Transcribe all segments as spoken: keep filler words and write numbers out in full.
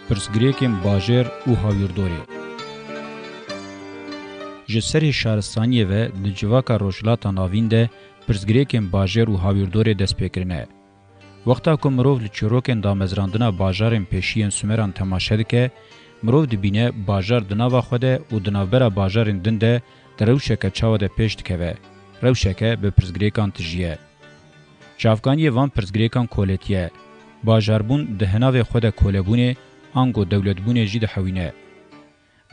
Pirsgirêkên bajêr û hawîrdorê. Ji serê şaristaniyê ve di civaka Rojhilata Navîn de pirsgirêkên bajêr û hawîrdorê dest pê kirine. Wexta ku mirov li çîrokên damezrandina bajarên pêşî yên Sumeran temaşe dike, mirov dibîne bajar di nava xwe de û di navbera bajarên din de di rewşeke çawa de pêş dikeve, rewşeke bi pirsgirêkan tijî ye. Çavkaniyê van pirsgirêkan koletiye. Bajarbûn di hinavê xwe de kolebûnê, ango dewletbûnê jî dihewîne.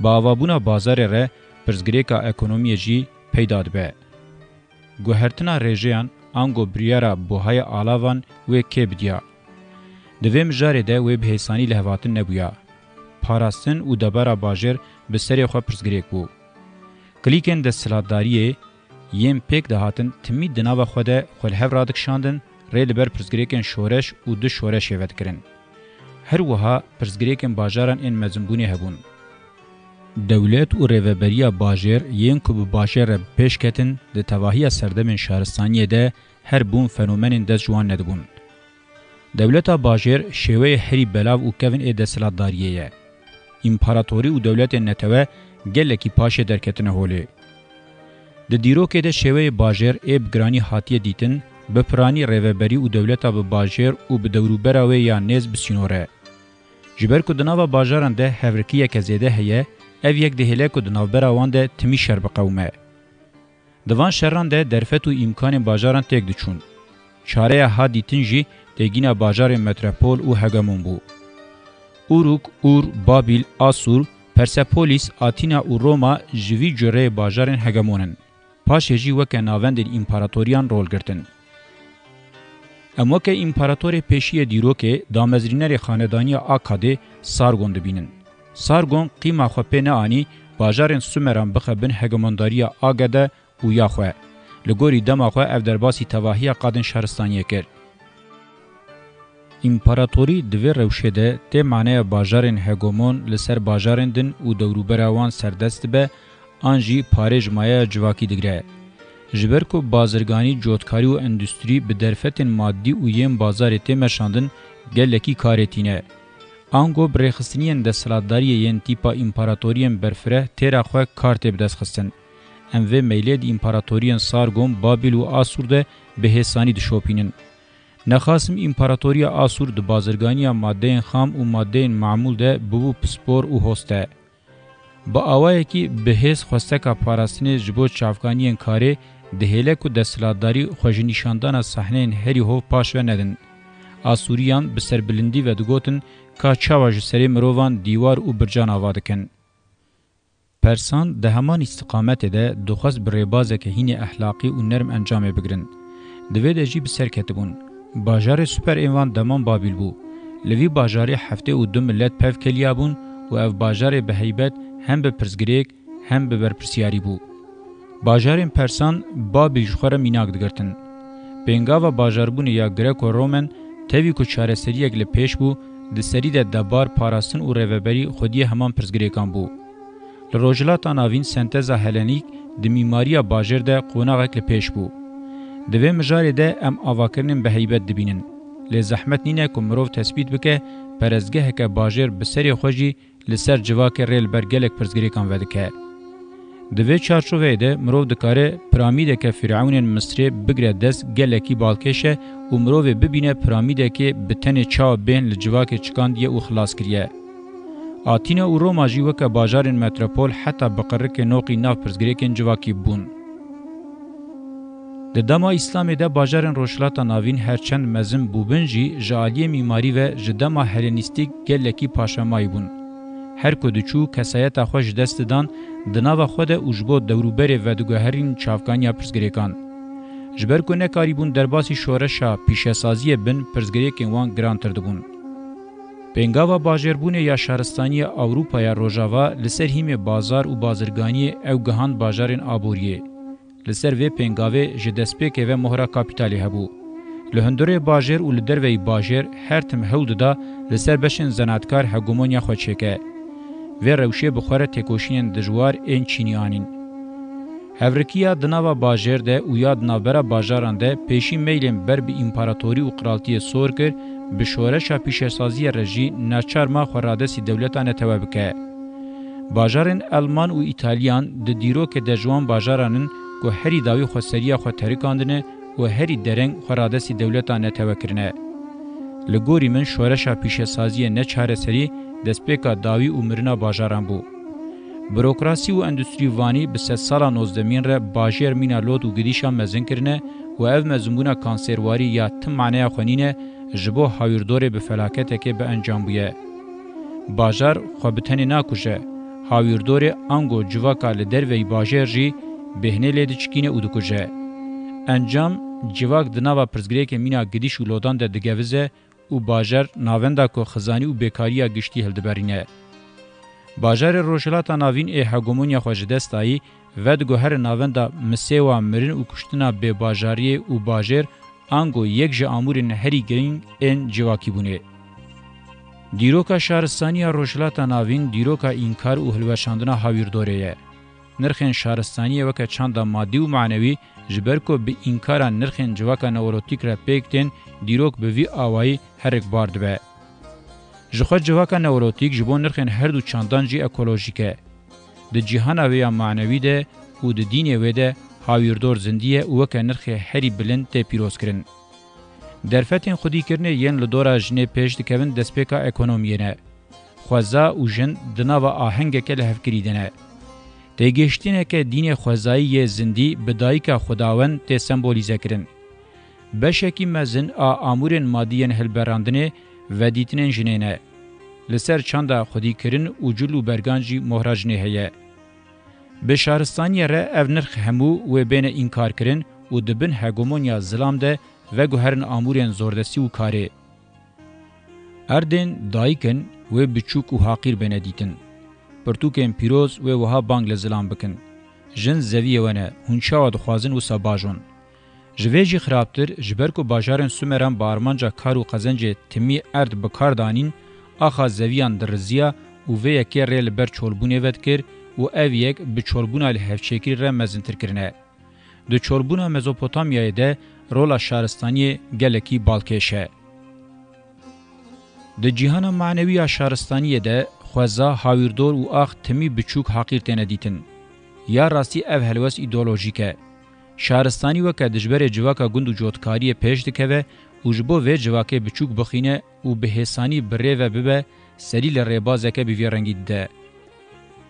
Bi avabûna bazarê re pirsgirêka ekonomiyê jî peyda dibe. Guhertina rêjeyan ango biryara buhaya alavan wê kê bidiya? Di vê mijarê de wê bi hêsanî lihevhatin nebûya. Parastin û debara bajêr bi serê xwe pirsgirêk bû. Klîkên desthilatdariyê yên pêk dihatin timî di nava xwe de xwe li hev radikişandin, rê li ber pirsgirêkên şoreş û di şoreşê vedikirin. Her wiha pirsgirêkên bajaran ên mezinbûnê hebûn. Dewlet û rêveberiya bajêr yên ku bi bajêr re bi pêş ketin, di tevahiya serdemên şaristaniyê de her bûn fenomenên dest ji wan nedibûn. Dewleta bajêr şêweyê herî belav û kevin ê desthilatdariyê ye. Împaratorî û dewletên netewe gelekî paşê derketine holê. Di dîrokê de şêweyê bajêr ê bi giranî hatiye dîtin, bi piranî rêveberî û dewleta bi bajêr û bi dewrûbera wê ya nêz bi sînor e. Ji ber ku di nava bajaran de hevrikiyeke zêde heye, ev yek dihêle ku di navbera wan de timî şer biqewime. Di van şeran de derfet û îmkanên bajaran têk diçûn. Çareya ha dîtin jî têgîna bajarên metropol û hegemon bû. Uruk, Ur, Babîl, Asûr, Persepolis, Atîna û Roma ji vî cureyê bajarên hegemon in. Paşê jî weke navendên împaratoriyan rol girtin. Em weke împaratorê pêşî yê dîrokê, damezrînerê xanedaniya Akadê, Sargon dibînin. Sargon qîma xwe pê neanî bajarên Sumeran bixe bin hegemondariya Agade û ya xwe. Li gorî dema xwe ev derbasî tevahiya qadên şaristaniyê kir. Împaratorî di vê rewşê de tê maneya bajarên hegemon li ser bajarên din û dewrûbera wan serdest dibe, an jî parê ji mayeya civakî digire. Ji ber ku bazirganî, cotkarî û endustrî bi derfetên madî û yên bazarê tê meşandin, gelekî karê tîne. Ango bi rêxistiniyên desthilatdariyê yên tîpa împaratoriyên berfireh têra xwe kar tê bidestxistin. Em vê meylê di împaratoriyên Sargon, Babîl û Asûr de bi hêsanî dişopînin. Nexasim împaratoriya Asûr di bazirganiya madeyên xam û madeyên mamûl de bibû pispor û hoste. Bi awayekî bi hêz xwesteka parastinê ji bo çavkaniyên karê dihêle ku desthilatdarî xwe ji nîşandana sahneyên herî hov paş ve nedin. Asûriyan bi serbilindî ve digotin ka çawa ji serê mirovan dîwar û bircan ava dikin. Persan di heman îstiqametê de dixwest bi rêbazeke hînê ehlaqî û nerm encamê bigirin. Di vê de jî bi ser ketibûn. Bajarê super ên van deman Babîl bû. Li vî bajarê heftê û du milet pev keliyabûn û ev bajarê bi heybet hem bi pirsgirêk hem bi berpirsiyarî bû. Bajarên Persan Babîl ji xwe re mînak digirtin. Pêngava bajarbûnê ya Greko-Romen tevî ku çareseriyek li pêş bû, di serî de debar, parastin û rêveberî xwediyê heman pirsgirêkan bû. Li Rojhilata Navîn senteza helenîk di mîmariya bajêr de qonaxek li pêş bû. Di vê mijarê de em avakirinên bi heybet dibînin. Lê zehmet nîne ku mirov tesbît bike, perestgeheke bajêr bi serê xwe jî li ser civakê rê li ber gelek pirsgirêkan vedike. Di vê çarçoveyê de mirov dikare piramîdeke Fîrewnên Misrê bigire dest, gelekî balkêş e û mirovê bibîne piramîdekê bi tenê çawa bên li civakê çikandiye û xilas kiriye. Atîna û Roma jî weke bajarên metropol heta bi qirikê noqî nav pirsgirêkên civakî bûn. Di dema Îslamê de bajarên Rojhilata Navîn her çend mezin bûbin jî ji aliyê mîmarî ve ji dema Helenîstîk gelekî paşvemayî bûn. Her ku diçû kesayeta xwe ji dest didan di nava xwe de û ji bo dewrûberê vediguherîn çavkaniya pirsgirêkan. Ji ber ku nekarîbûn derbasî şoreşa pîşesaziyê bin, pirsgirêkên wan girantir dibûn. Pêngava bajêrbûnê ya şaristaniya Ewropaya Rojava li ser hîmê bazar û bazirganiyê ew gihand bajarên aboriyê. Li ser vê pêngavê ji destpêkê ve mohra kapîtalê hebû. Li hundirê bajêr û li derveyî bajêr her tim hewl dida li ser beşên zenatkar hegemonya xwe çêke. Vê rewşê bi xwe re têkoşînên dijwar ên çînî anîn. Hevrikiya di nava bajêr de û ya di navbera bajaran de pêşî meylên ber bi împaratorî û qiraltiyê sor kir, bi şoreşa pîşesaziyê re jî neçar ma xwe radestî dewleta netewe bike. Bajarên Elman û Îtalyan di dîrokê de ji wan bajaran in ku herî dawî xweseriya xwe terikandine û herî dereng xwe radestî dewleta netewe kirine. Li gorî min şoreşa pîşesaziyê ne çareserî destpêka dawî û mirina bajaran bû. Burokrasî û endustrîvanî bi sedsala nozdemîn re bajêr mîna lod û gidîşa mezin kirine û ev mezinbûna kanserwarî ya tim maneya xwe nîne, ji bo hawîrdorê bi felaketekê bi encam bûye. Bajar xwe bi tenê nakuje, hawîrdorê ango civaka li derveyî bajêr jî bêhnê lê diçikîne û dikuje. Encam, civak di nava pirsgirêkê mîna gidîş û lodan de digevize û bajar navenda ku xizanî û bêkariya giştî hildiberîne. Bajarê Rojhilata Navîn ê hegemonya xwe ji dest dayî, vediguhere navenda misêwa mirin û kuştina bêbajariyê û bajêr ango yek ji amûrên herî girîng ên civakîbûnê. Dîroka şaristaniya Rojhilata Navîn dîroka înkar û hilweşandina hawîrdorê ye. Nirxên şaristaniyê weke çanda madî û manewî ji ber ku bi înkara nirxên civaka neolotîk re pêk tên, dîrok bi vî awayî herikbar dibe. Ji xwe civaka neolotîk ji bo nirxên her du çandan jî ekolojîk e. Di cîhana wê ya manewî de û di dînê wê de hawîrdor zindî ye û weke nirxê herî bilind tê pîrozkirin. Derfetên xwedîkirinê yên li dora jinê pêş dikevin destpêka ekonomiyê ne. Xweza û jin di nava ahengeke lihevkirî de ne. Têgihiştineke dînê xwezayî yê zindî bi dayika Xwedawend tê sembolîze kirin. Beşekî mezin a amûrên madî yên hilberandinê vedîtinên jinê ne. Li ser çanda xwedîkirin û cil û bergan jî mohra jinê heye. Bi şaristaniyê re ev nirx hemû wê bêne înkarkirin û di bin hegemonya zilam de veguherin amûrên zordestî û karê. Erdên dayik in, wê biçûk û haqîr bêne dîtin. Pirtûkên pîroz wê wiha bang li zilam bikin: Jin zeviyê we ne, hûn çawa dixwazin wisa bajon. Ji vê jî xirabtir, ji ber ku bajarên Sumeran bi armanca kar û qezencê timî erd bi kar danîn, axa zeviyan diriziya û vê yekê rê li ber çolbûnê vedikir û ev yek bi çolbûna li hevçêkirî re mezintir kirine. Di çolbûna Mezopotamyayê de rola şaristaniyê gelekî balkêş e. Di cîhana manewî ya şaristaniyê de xweza, hawîrdor û ax timî biçûk haqîr têne dîtin. Ya rastî ev helwest îdeolojîk e. Şaristanî weke dijberê civaka gund û cotkariyê pêş dikeve û ji bo vê civakê biçûk bixîne û bi hêsanî bi rê ve bibe, serî li rêbazeke bi vî rengî dide.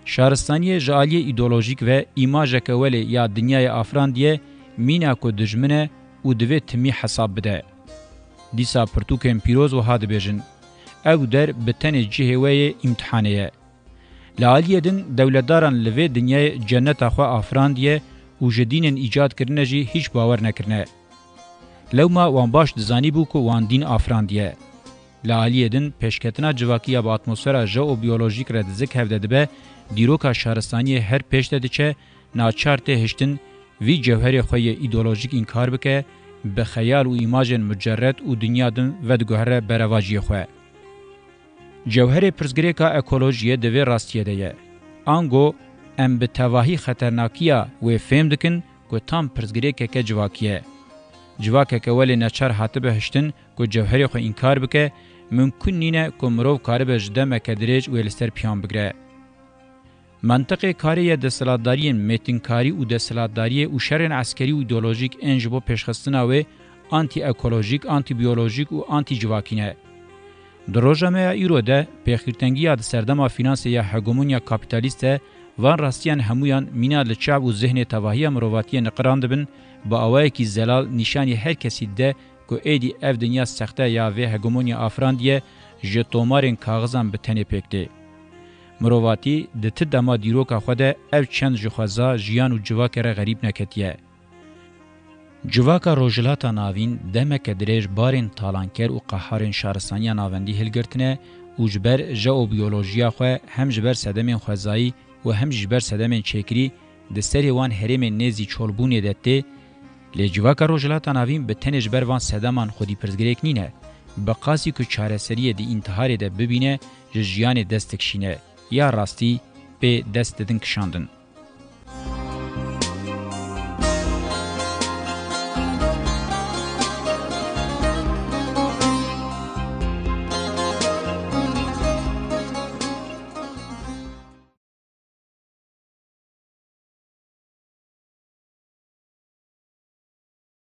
Şaristaniyê ji aliyê îdeolojîk ve îmajeke welê ya dinyayê afrandiye, mîna ku dijmin e û divê timî hesab bide. Dîsa pirtûkên pîroz wiha dibêjin: Ew der bi tenê cihê we yê îmtihanê ye. Li aliyê din dewletdaran li vê dinyayê cenneta xwe afrandiye û ji dînên îcad kirine jî hîç bawer nekirine. Lewma wan baş dizanîbû ku wan dîn afrandiye. Li aliyê din pêşketina civakî ya bi atmosfera jeobiyolojîk re di zik hev de dibe, dîroka şaristaniyê her pêş de diçe, naçar tê hiştin vî cewherê xwe yê îdeolojîk înkar bike, bi xeyal û îmajên mucerred û dinya din vediguhere berevajiyê xwe. Cewherê pirsgirêka ekolojiyê di vê rastiyê de ye. Ango em bi tevahî xeternakiya wê fêm dikin ku tam pirsgirêkeke civakî ye. Civakeke welê neçar hatibe hiştin ku cewherê xwe înkar bike, mimkun nîne ku mirov karibe ji demeke dirêj wê li ser piyan bigire. Mentiqê karê yê desthilatdariyên mêtinkarî û desthilatdariyê û şerên eskerî û îdeolojîk ên ji bo pêşxistina wê antî-ekolojîk, antî-biyolojîk û antî-civakî ne. Di roja me ya îro de, pêxîrtengiya di serdema fînansê ya hegemonya kapîtalîst de, van rastiyan hemûyan mîna li çav û zihnê tevahiya mirovatiyê niqirandibin, bi awayekî zelal nîşanî her kesî dide ku êdî ev dinya sexte ya vê hegemonya afrandiye ji tomarên kaxizan bi tenê pêk tê. Mirovatî di ti dema dîroka xwe de ev çend ji xweza, jiyan û civakê re xerîb neketiye. Civaka Rojhilata Navîn demeke dirêj barên talanker û qeharên şaristaniya navendî hilgirtine û ji ber jeobiyolojiya xwe hem ji ber sedemên xwezayî û hem jî ji ber sedemên çêkirî di serê wan herêmên nêzî çolbûnê de tê, lê civaka Rojhilata Navîn bi tenê ji ber van sedeman xwedî pirsgirêk nîne, bi qasî ku çareseriyê di întiharê de bibîne, ji jiyanê dest dikişîne, ya rastî pê dest didin kişandin.